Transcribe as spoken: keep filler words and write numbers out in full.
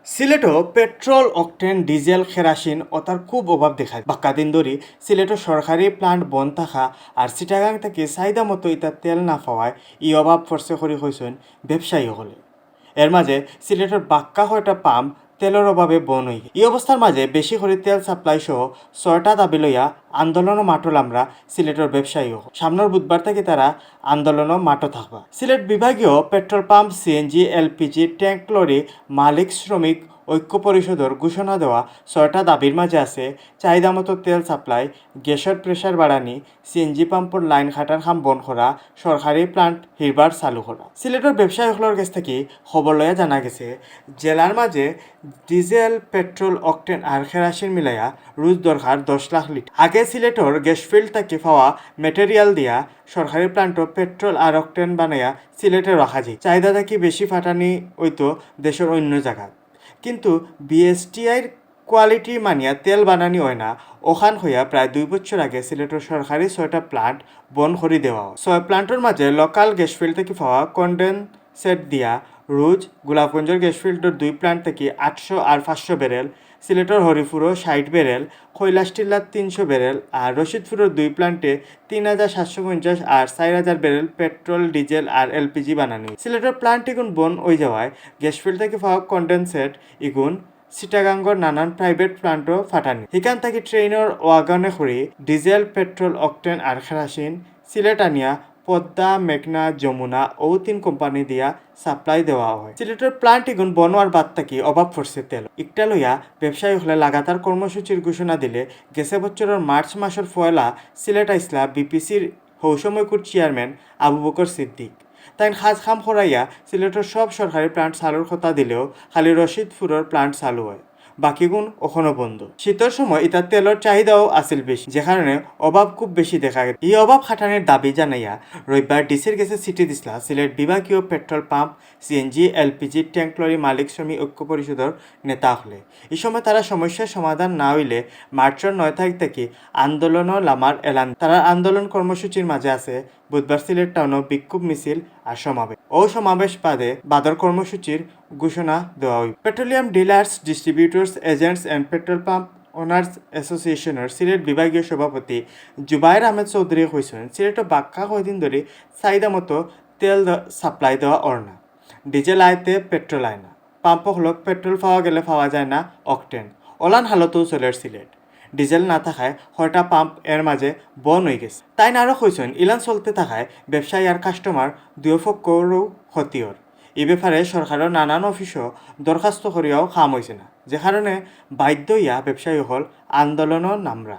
সিলেটো petrol, octane, diesel, kerosene অতার খুব অভাব দেখা যায়। বাক্কা দিন ধরি সিলেটো সরকারি প্লান্ট বন্ধ থাকা আর চিটাগাং থাকি চাহিদা মতো ইতা তেল না পাওয়ায় ই অভাব পড়ছে করি কইছইন ব্যবসায়ী অকলে। এর মাঝে সিলেটর বাক্কা কয়টা পাম্প তেলর অভাবে বন্ধ অই গেছে। ই অবস্থার মাঝে বেশি করি তেল সাপ্লাই সহ ছয়টা দাবি লইয়া আন্দোলনও মাঠো লামরা সিলেটর ব্যবসায়ী অকল। সামনর বুধবার থাকি তারা আন্দোলনও মাঠো থাকবা। সিলেট বিভাগীয় petrol pump, CNG, LPG tank lorry মালিক শ্রমিক ঐক্য পরিষদর ঘোষণা দেওয়া ছয়টা দাবির মাঝে আছে চাহিদা মতো তেল সাপ্লাই, গ্যাসর প্রেশার বাড়ানি, সিএনজি পাম্পর লাইন কাটার কাম বন্ধ করা, সরকারি প্লান্ট হিরবার চালু করা। সিলেটর ব্যবসায়ী অকলর গেছ থাকি খবর লইয়া জানা গেছে, জেলার মাঝে ডিজেল, পেট্রোল, অকটেন আর কেরাসিন মিলাইয়া রোজ দরকার দশ লাখ লিটার। আগে সিলেটর গ্যাস ফিল্ড থাকি পাওয়া ম্যাটেরিয়াল দিয়া সরকারি প্লান্টো পেট্রোল আর অকটেন বানাইয়া সিলেটে রাখা যায়। চাহিদা থাকি বেশি ফাটানি অইতো দেশর অন্য জাগাত। কিন্তু বিএসটিআইর কোয়ালিটি মানিয়া তেল বানানি অয় না, অখান কইয়া প্রায় দুই বছর আগে সিলেটর সরকারি ছয়টা প্লান্ট বন্ধ করি দেওয়া অয়। ছয় প্লান্টর মাঝে লোকাল গ্যাস ফিল্ড থাকি পাওয়া কন্ডেনসেট দিয়া রোজ গোলাপগঞ্জর গ্যাস ফিল্ডর দুই প্লান্ট থাকি আটশো আর পাঁচশো ব্যারেল, সিলেটর হরিপুরও ষাট ব্যারেল, কৈলাসটিল্লাত তিনশো ব্যারেল আর রশিদপুরর দুই প্লান্টে তিন হাজার সাতশো পঞ্চাশ আর চার হাজার ব্যারেল পেট্রোল, ডিজেল আর এলপিজি বানানি অয়। সিলেটর প্লান্ট ইগুন বন্ধ অই যাওয়ায় গ্যাস ফিল্ড থাকি পাওয়া কন্ডেনসেট ইগুন চিটাগাঙ্গর নানান প্রাইভেট প্লান্টও ফাটানি। হিকান থাকি ট্রেইনর ওয়াগনে করি ডিজেল, পেট্রোল, অকটেন আর কেরাসিন সিলেট আনিয়া পদ্মা, মেঘনা, যমুনা অউ তিন কোম্পানি দিয়া সাপ্লাই দেওয়া অয়। সিলেটর প্লান্ট ইগুন বন্ধ অওয়ার বাদ থাকি অভাব পড়ছে তেল। ইকটা লইয়া ব্যবসায়ী অকলে লাগাতার কর্মসূচির ঘোষণা দিলে গেছে বছরর মার্চ মাসর পয়লা সিলেট আইছলা বিপিসির হৌসময়কুর চেয়ারম্যান আবু বকর সিদ্দিক। তাইন কাজ কাম করাইয়া সিলেটর সব সরকারি প্লান্ট চালুর কথা দিলেও খালি রশিদপুরর প্লান্ট চালু অয়, বাকিগুন অখনো বন্ধ। শীতর সময় ইতা তেলর চাহিদাও আছিল বেশি, যে কারণে অভাব খুব বেশি দেখা গেছে। ই অভাব কাটানির দাবি জানাইয়া রবিবার ডিসির গেছে চিঠি দিছলা সিলেট বিভাগীয় petrol pump, CNG, LPG tank lorry মালিক শ্রমিক ঐক্য পরিষদর নেতা অকলে। ই সময় তারা সমস্যার সমাধান না অইলে মার্চর নয় তারিখ থাকি আন্দোলনও লামার এলান। তারার আন্দোলন কর্মসূচির মাঝে আছে বুধবার সিলেট টাউনো বিক্ষোভ মিছিল আর সমাবেশ। অউ সমাবেশ বাদে বাদর কর্মসূচির ঘোষণা দেওয়া অইবো। Petroleum Dealers, Distributors, Agents and Petrol Pump Owners Association-র সিলেট বিভাগীয় সভাপতি জুবায়ের আহমেদ চৌধুরী কইছইন, সিলেটো বাক্কা কয়দিন ধরি চাহিদা মতো তেল দ-, সাপ্লাই দেওয়া অর না। ডিজেল আয় তে পেট্রোল আয় না। পাম্প অকলো পেট্রোল পাওয়া গেলে পাওয়া যায় না অকটেন। অলান হালতও চলের সিলেট। ডিজেল না থাকায় কয়টা পাম্প এর মাঝে বন্ধ অই গেছে। তাইন আরও কইছইন, ইলান চলতে থাকায় ব্যবসায়ী আর কাস্টমার দুয়ো পক্ষরও ক্ষতি অর। ই ব্যাপারে সরকারর নানান অফিসও দরখাস্ত করিয়াও কাম অইছে না, যে কারণে বাধ্য অইয়া ব্যবসায়ী অকল আন্দোলনও নামরা।